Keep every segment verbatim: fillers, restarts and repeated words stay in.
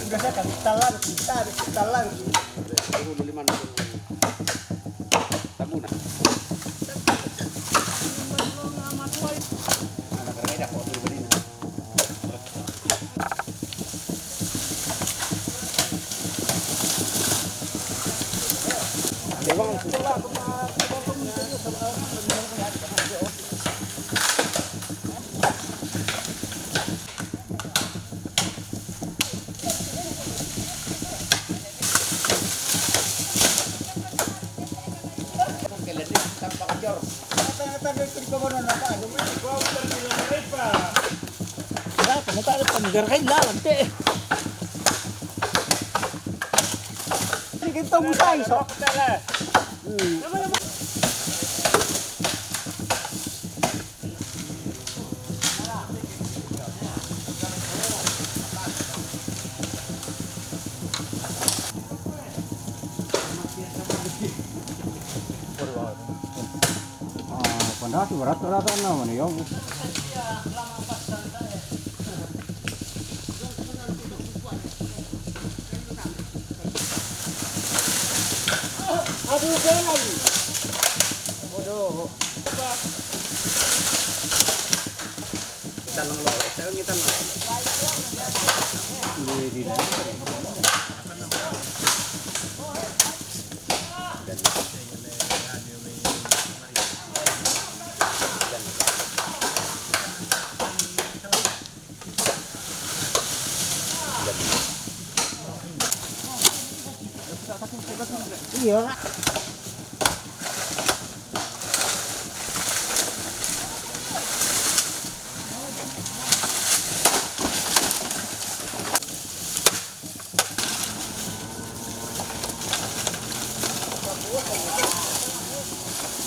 Udah saya kasih talang, kita harus talang. Tabu na. Wala, panggaray, lalante. Sige, ito mo tayo, so. Hmm. Ah, pandati, wala talaga naman yun. Aduh, jangan. Waduh. Kita nang lo, kita nang lo. Ini di. Iya.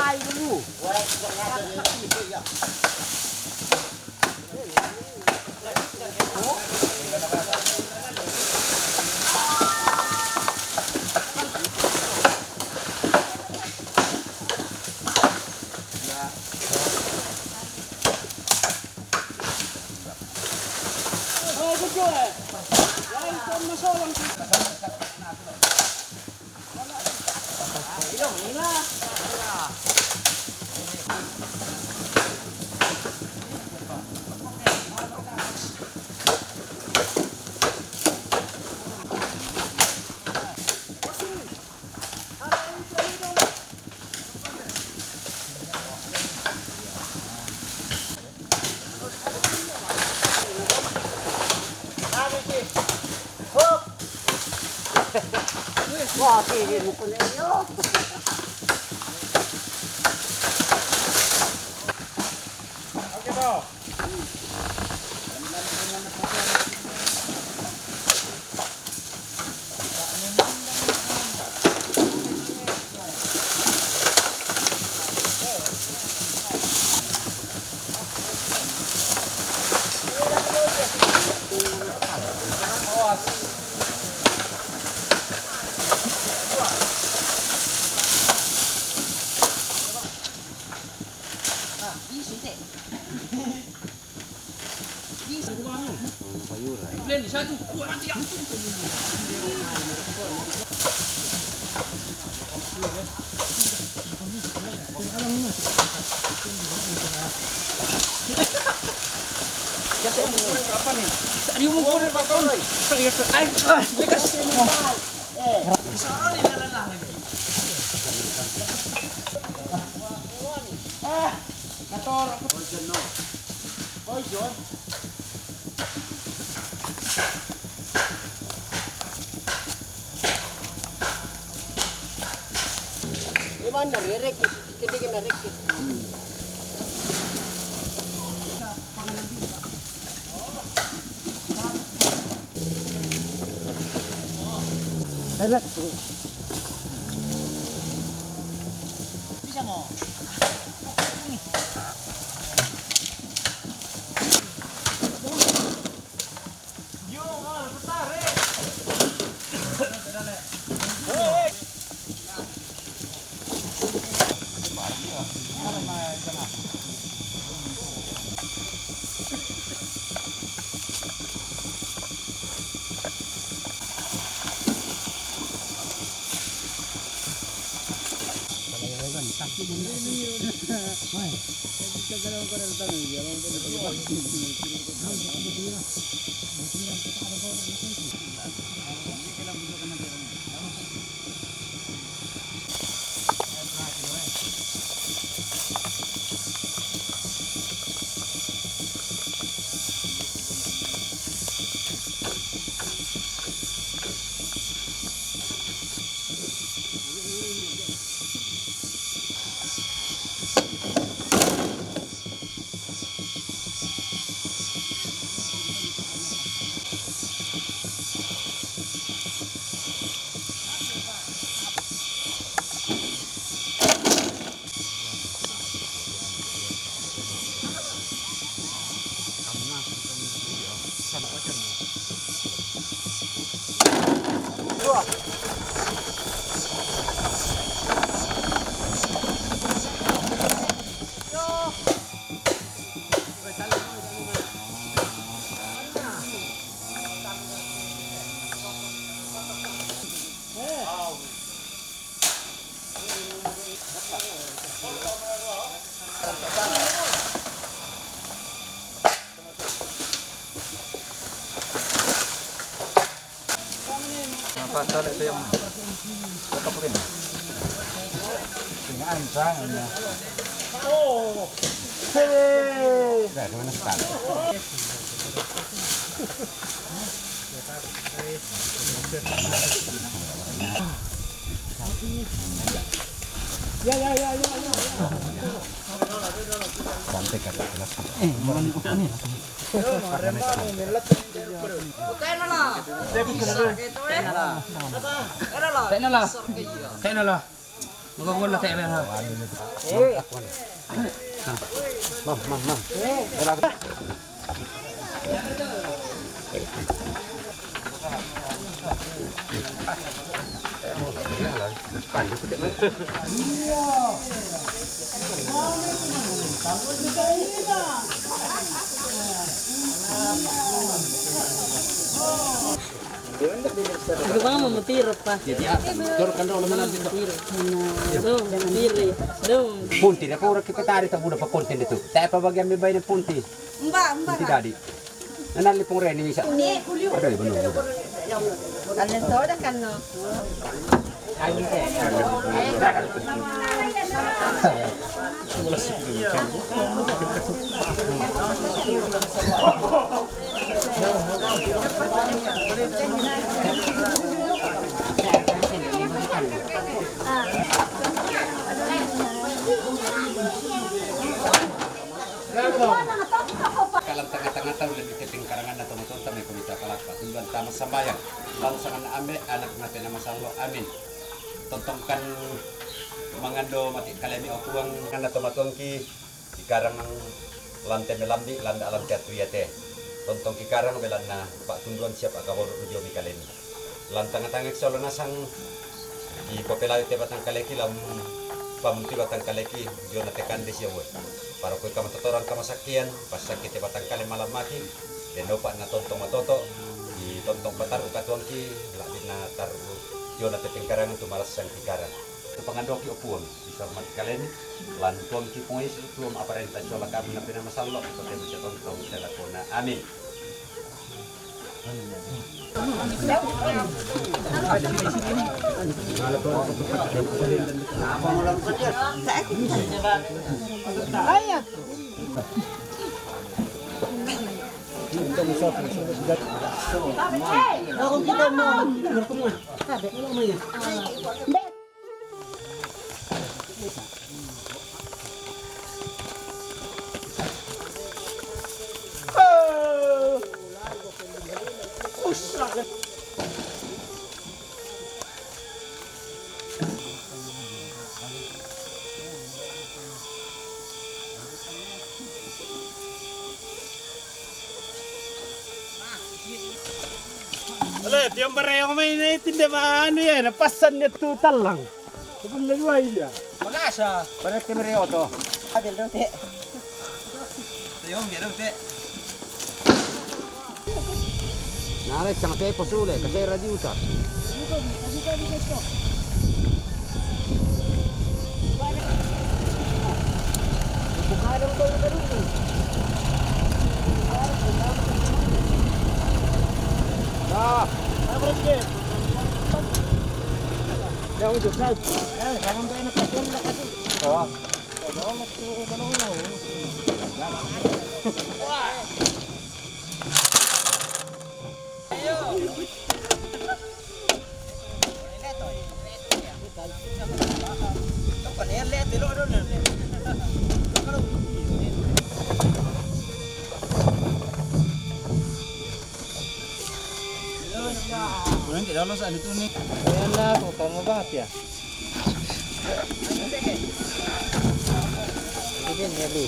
Ay, dulu. Wah, sige mo ko na iyo. Okay, bro. Ay, ah, likas. Ah, nator ako. Poison, no? Poison? Iwan, narirek. Hindi ka narirek. Hmm. Pangalan din ba? Nampak tak ada tu yang cakap mungkin. Tengah ansang ni. Oh. Hei. Dah, dah mana sekali? Ya, ya, ya, ya, ya. Sampai kat kelas. Eh, mana ni? Kain na la. Kain na la. Kain na la. Kain na la. Magagol na kain na la. Mam, mam, mam. Ikaw ba nga mamutiro pa? Tiro ka daw naman ang dito. Tiro. Dong, tiri. Dong. Punti na po, rakipatari, tabu na pa konti nito. Tayo pa bagyan may bayan ng punti. Mba, mba. Punti, daddy. Nanali pong Reni, misa. Hindi, Julio. Adoy, bano, bano. Alin to, da kano? Kalang tanga-tanga tahu dan ite pingkarangan na tumatun ta may kumita kalak patunduan tama sambayang. Bangsangan ame, anak na pinamasallo, amin. Tontong kan mangando mati kalemi o puang na tumatun ki ikarang lante melambi landa alam tiat tuyate. Tontong ki karang belan na patunduan siap akabor ujo mi kalemi. Lantang-tangek solo nasang, ipapelayo te batang kaleki lam pamunti batang kaleki, jona tekan de sia we. Para kue kamatotoran kamasakian, pasaki te batang kale malam maki, denopa na tontong matoto, i tontong patar ukatuangki, lak di na tar jona te pengkarangan tu malas sang kikarang. Tu pangandoki opuang, isar mati kaleni, lantuangki pungis, tuam aparenta sola kami na pina masallo, kote bisa tontong, sela kona. Amin. Dia mereka main itu dia anu ya, na pasan dia tu talang. Sebelah dua iya. Magasa. Pada tim Rio to. Adil do te. Rio dia do te. Nare sang te posule, kasi radio ta. Ah. Kuning tidak lolos ada tuh nih. Ayan na, kung kamo ba, tiya? Hindi din, hindi.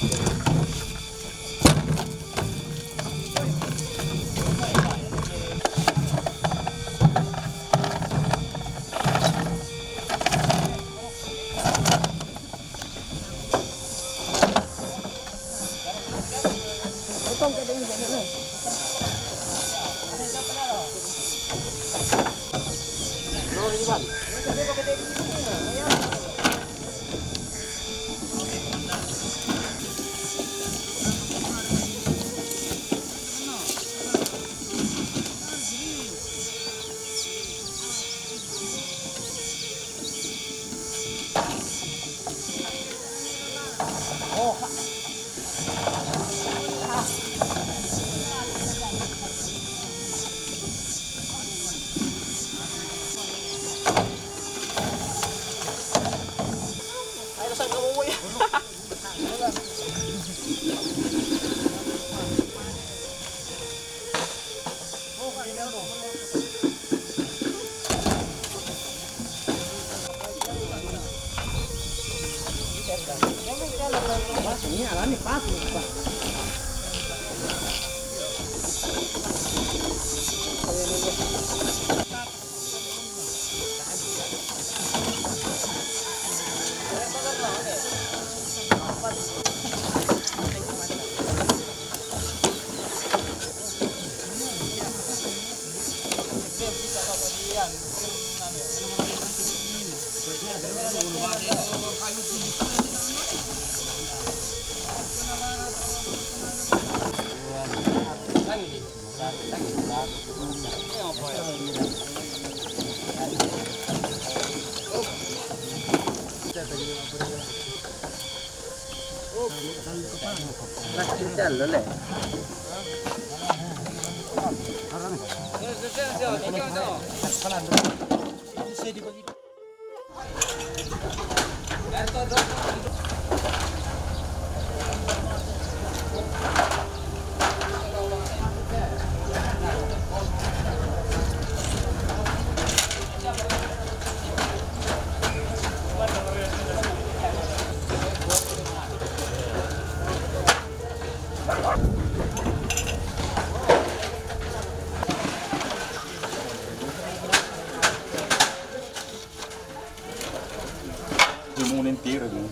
Di munin tiro, no?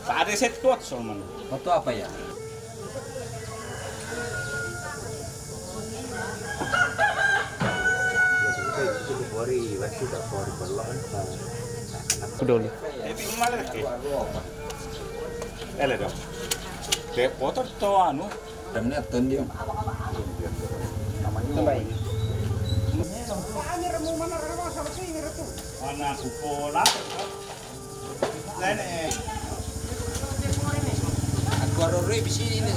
Sa ada set kuat, Solman. Foto apa ya? Peduli. Ele dong. Dia foto to anu. Remnya tendium. Tambah. Mana kupola? Aku harus di sini nih.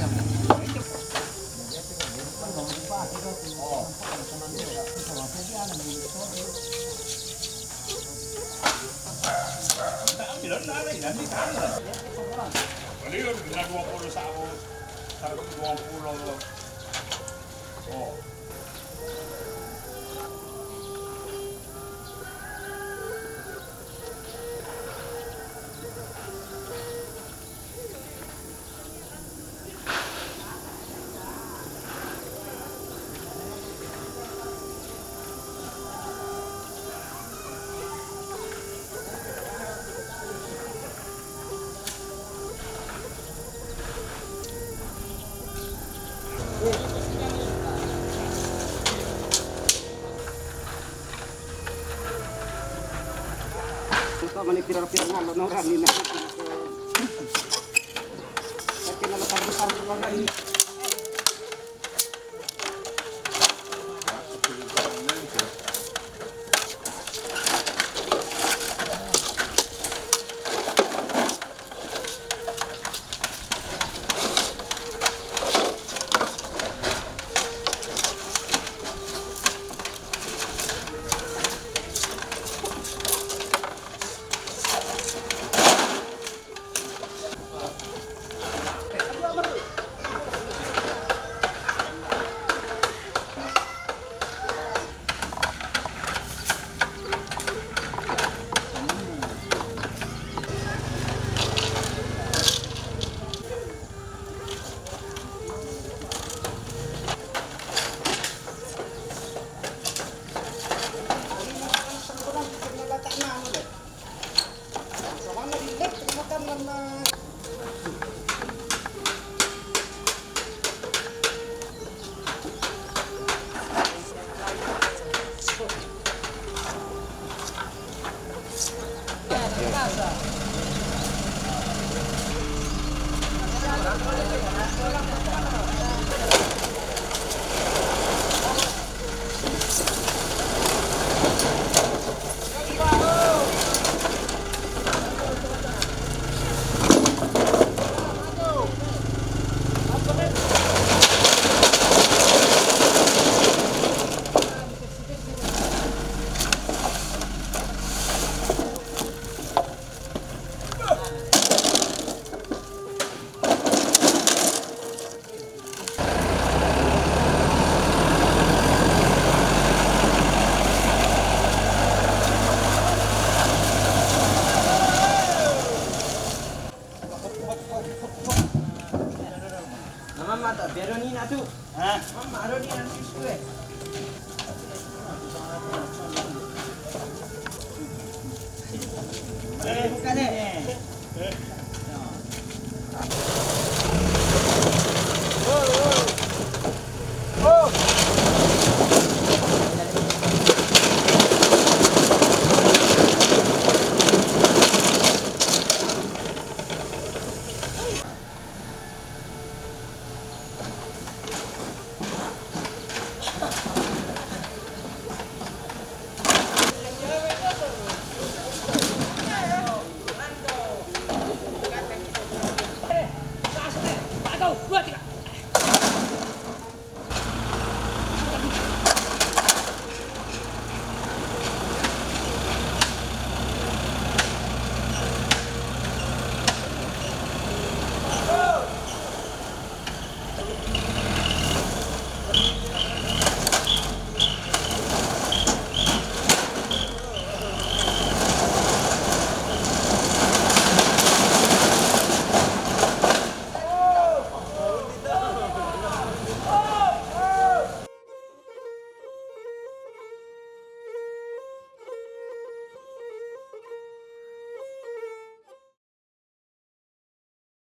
Beliau dengan dua puluh satu, satu dua puluh. Oh. Mani pirang-pirang nga lo na orang ni na. Kaya na lo, tarong-tarong lo na ni.